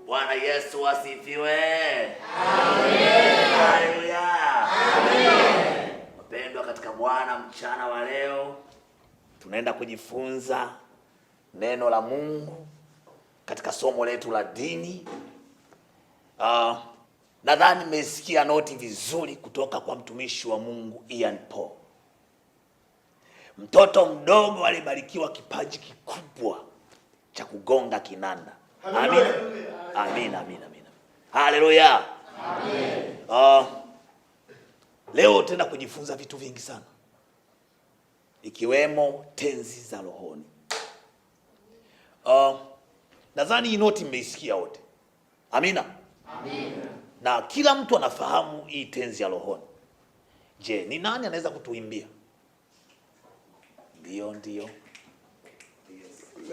Bwana Yesu asifiwe. Haleluya. Wapendwa katika Bwana, mchana wa leo tunaenda kujifunza neno la Mungu katika somo letu la dini. Nadhani mmesikia noti vizuri kutoka kwa mtumishi wa Mungu Ian Paul. Mtoto mdogo alibarikiwa kipaji kikubwa cha kugonga kinanda. Amina. Amina, amina, amina. Haleluya. Amen. Leo tena kujifunza vitu vingi sana ikiwemo tenzi za rohoni. Nadhani hii noti mmeisikia wote. Amina. Amina. Na kila mtu anafahamu hii tenzi ya rohoni. Je, ni nani anaweza kutuimbia? Ndio, ndio.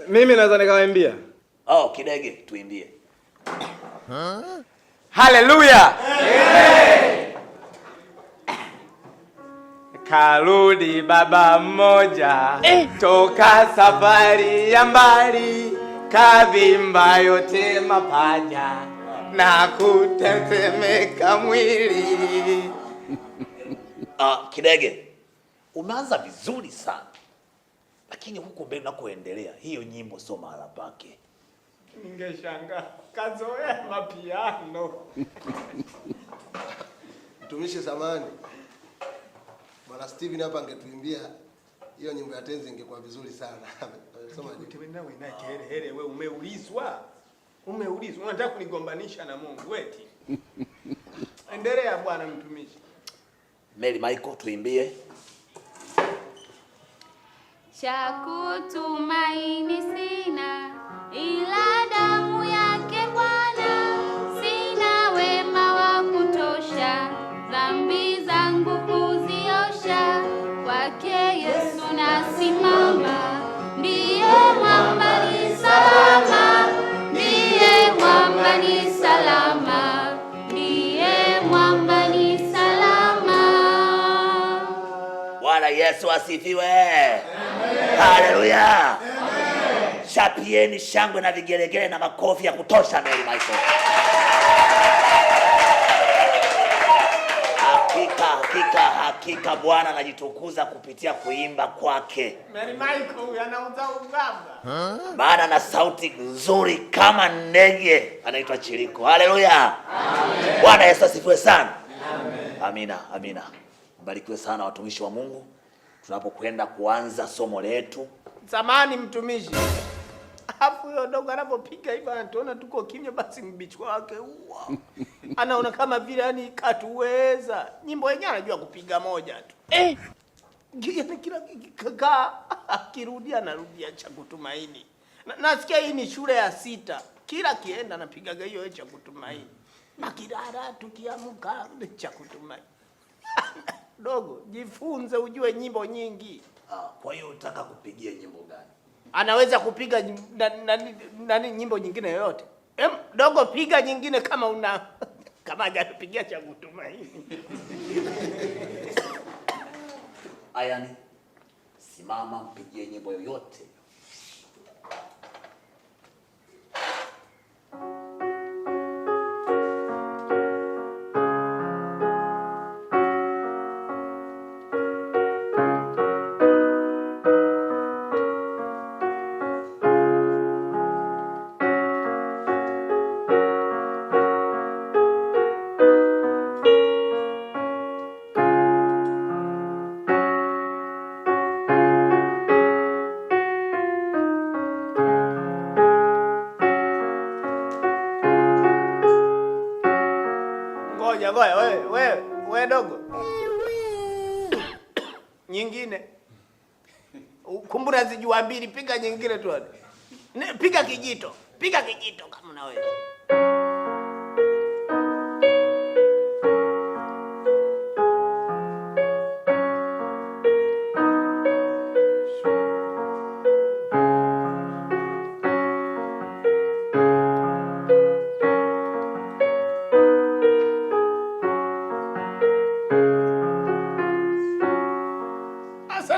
Mimi naweza nikawaimbia. Oh, Kidege tuimbie. Haleluya! Karudi baba mmoja toka safari ya mbali, kavimba yote mapaja na kutetemeka mwili. Kidege, umeanza vizuri sana, lakini huku mbele unakoendelea hiyo nyimbo sio mahala pake. Ningeshangaa kazoea mapiano. Mtumishi, samani Bwana Steven hapa angetuimbia hiyo nyimbo ya tenzi ingekuwa vizuri sana. Soma Here wewe umeulizwa. Umeulizwa. Unataka kunigombanisha na Mungu eti? Endelea bwana mtumishi. Mary Michael tuimbie. Cha kutumaini sina ila damu yake Bwana, sina wema wa kutosha, dhambi zangu kuziosha, kwake Yesu nasimama, ndiye mwamba ni salama, ndiye mwamba ni salama, ndiye mwamba ni salama. Bwana Yesu asifiwe. Haleluya. Chapieni shangwe na vigelegele na makofi ya kutosha Mary Michael. Hakika, hakika, hakika Bwana anajitukuza kupitia kuimba kwake. Mary Michael huyu anauza ugamba. Maana na sauti nzuri kama ndege anaitwa Chiliko. Haleluya. Bwana Yesu asifiwe sana. Amen. Amina, amina. Mbarikiwe sana watumishi wa Mungu tunapokwenda kuanza somo letu. Zamani mtumishi. Alafu huyo dogo anapopiga hivyo anatuona tuko kimya, basi mbichwa wake huo. Anaona kama vile yani katuweza. Nyimbo yenyewe anajua kupiga moja tu. Yaani kila kika akirudia anarudia cha kutumaini. Nasikia hii ni shule ya 6. Kila kienda anapigaga hiyo cha kutumaini. Makirara tukiamka cha kutumaini. Dogo, jifunze ujue nyimbo nyingi. Kwa hiyo unataka kupigia nyimbo gani? Anaweza kupiga nyimbo nyingine yoyote. Dogo piga nyingine kama una kama hajapigia cha kutumaini. Ayani, simama mpigie nyimbo yoyote. Ngoja, ngoja, wewe, wewe, wewe dogo. Nyingine. Kumbura zijua mbili, piga nyingine tu. Piga kijito. Piga kijito kama unaweza.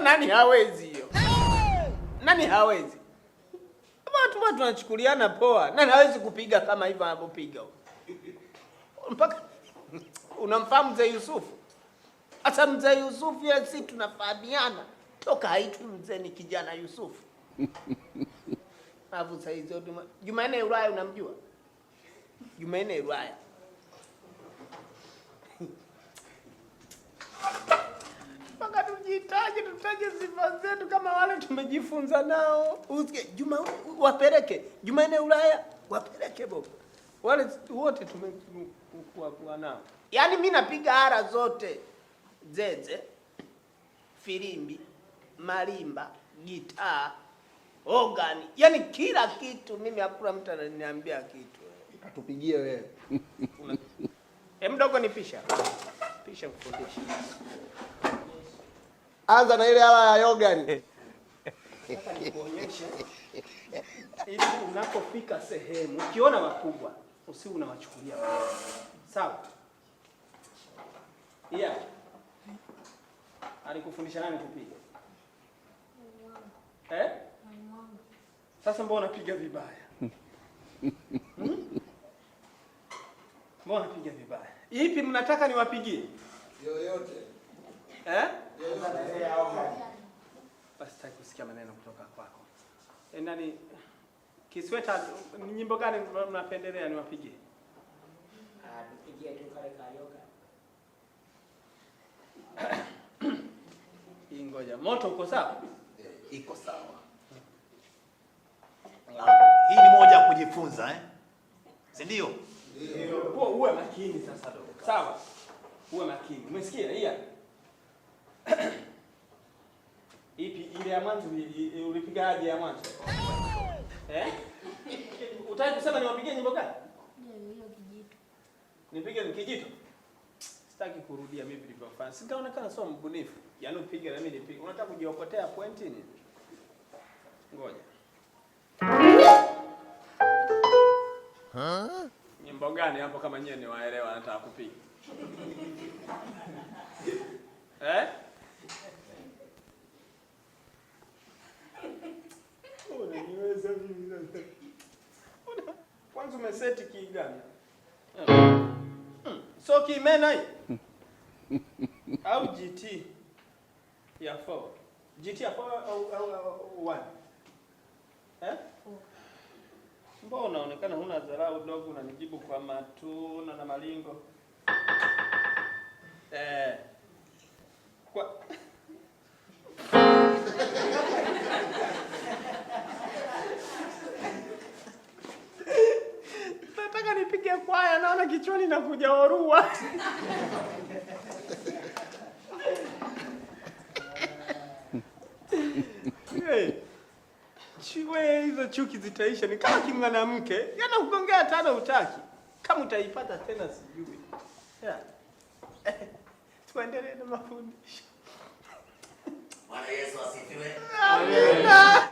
Nani hawezi hiyo? Nani hawezi? Watu watu tunachukuliana poa. Nani hawezi kupiga kama hivyo anavyopiga? Mpaka unamfahamu mzee Yusufu? Hata mzee Yusufu ya si tunafahamiana toka haitwi mzee, ni kijana Yusufu. Alafu saa hizo Jumanne Ulaya unamjua? Jumanne Ulaya. Mpaka tujitaje, tutaje sifa zetu kama wale tumejifunza nao. Usikie Juma wapeleke Jumanne Ulaya wapeleke bobo. Wale wote tumekuwa kuwa nao. Yaani mimi napiga ara zote. Zeze, filimbi, marimba, gitaa, ogani, yaani kila kitu mimi, hakuna mtu ananiambia kitu. Katupigie wewe. Mdogo nipisha. Pisha mfundishe. Anza na ile ala ya yogani. Nataka nikuonyeshe ili unapofika sehemu ukiona wakubwa usi unawachukulia poa. Sawa? Yeah. Alikufundisha nani kupiga? Eh? Sasa mbona unapiga vibaya? Mbona unapiga vibaya? Ipi mnataka niwapigie? Yoyote. Eh? Basi sitaki kusikia maneno kutoka kwako. Nani Kisweta, ni nyimbo gani mnapendelea niwapigie? Tupigie tu kale ka yoga. Hii ngoja. Moto uko sawa? Iko sawa. Hii ni moja ya kujifunza eh? Si ndio? Ndio. Uwe makini sasa dogo. Sawa? Uwe makini. Umesikia? Hii. Ipi ile ya mwanzo ulipigaje ya mwanzo? Eh? Utaki kusema niwapigie nyimbo gani? Ndio kijito. Nipige kijito? Sitaki kurudia mimi nilivyofanya. Sitaonekana sio mbunifu. Yaani upige na mimi nipige. Unataka kujiokotea pointi nini? Ngoja. Nyimbo gani hapo kama nyewe ni waelewa nataka kupiga? Eh? Unaniweza mimi sasa. Kwanza umeseti key gani? So key mena hii? Au GT ya 4? GT ya 4 au 1? Eh? Mbona unaonekana huna dharau dogo, unanijibu kwa matuna na malingo? Kwa nataka nipige kwaya, naona kichwani nakuja orua. Hey. Chiwe hizo chuki zitaisha, ni kama kimwanamke yana kugongea tano utaki. Kama utaipata tena sijui. Yeah. Tuendelee na mafundisho. Bwana Yesu asifiwe. Amina.